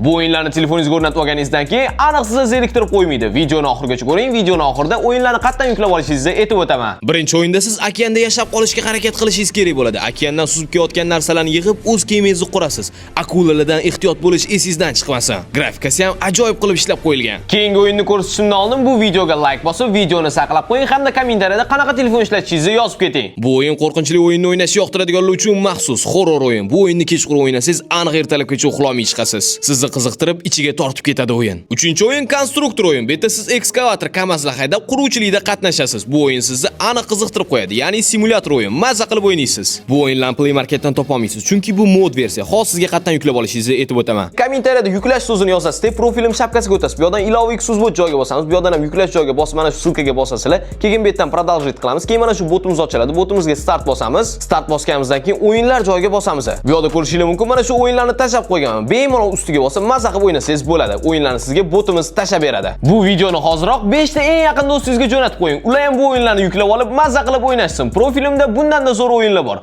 Bu o'yinlarni telefoningizga o'rnatib olganingizdan keyin aniq sizni zeriktirib qo'ymaydi. Videoni oxirigacha ko'ring, videoni oxirida o'yinlarni qayerdan yuklab olishingizni aytib o'taman. Birinchi o'yinda siz okeanda yashab qolishga harakat qilishingiz kerak bo'ladi. Okeandan suzib kelayotgan narsalarni yig'ib, o'z kemangizni qurasiz. Akulalardan ehtiyot bo'lish esingizdan chiqmasin. Grafikasi ham ajoyib qilib ishlab qo'yilgan. Keyingi o'yinni ko'rsatishimdan oldin bu videoga like bosib, videoni saqlab qo'ying hamda kommentariyada qanaqa telefon ishlatishingizni yozib keting. Bu o'yin qo'rqinchli o'yinni o'ynashni yoqtiradiganlar uchun maxsus horror o'yin. Bu o'yinni kechqurun o'ynasangiz, aniq ertalabgacha uxlolmay chiqasiz. Sizni qiziqtirib, ichiga tortib ketadi o'yin. Uchinchi o'yin konstruktor o'yin. Bu yerda siz ekskavator, KAMAZlar haydab, quruvchilikda qatnashasiz. Bu o'yin sizni aniq qiziqtirib qo'yadi. Ya'ni simulyator o'yin. Maza qilib o'ynaysiz. Bu o'yinlarni Play Marketdan topa olmaysiz, chunki bu mod versiya. Hozir sizga qayerdan yuklab olishingizni aytib o'taman. Kommentariyada "yuklash" so'zini yozasiz, profilim shapkasiga o'tasiz. Bu yoqdan "ilova X bot" joyiga bosamiz. Bu yoqdan ham "yuklash" joyiga bosib, mana shu ссылка ga bosasizlar. Keyin bu yerdan "продолжить" qilamiz. Keyin mana shu botimiz ochiladi. Botimizga "start" bosamiz. "Start" bosganimizdan keyin "o'yinlar" joyiga bosamiz. Bu yoqda ko'rishingiz mumkin, mana shu o'yinlarni tashlab qo'yganman. Bemalol ustiga bosib, maza qilib o'ynasangiz bo'ladi. O'yinlarni sizga botimiz tashlab beradi. Bu videoni hoziroq 5 ta eng yaqin do'stingizga jo'natib qo'ying. Ular ham bu o'yinlarni yuklab olib, maza qilib o'ynashsin. Profilimda bundan-da zo'r o'yinlar bor.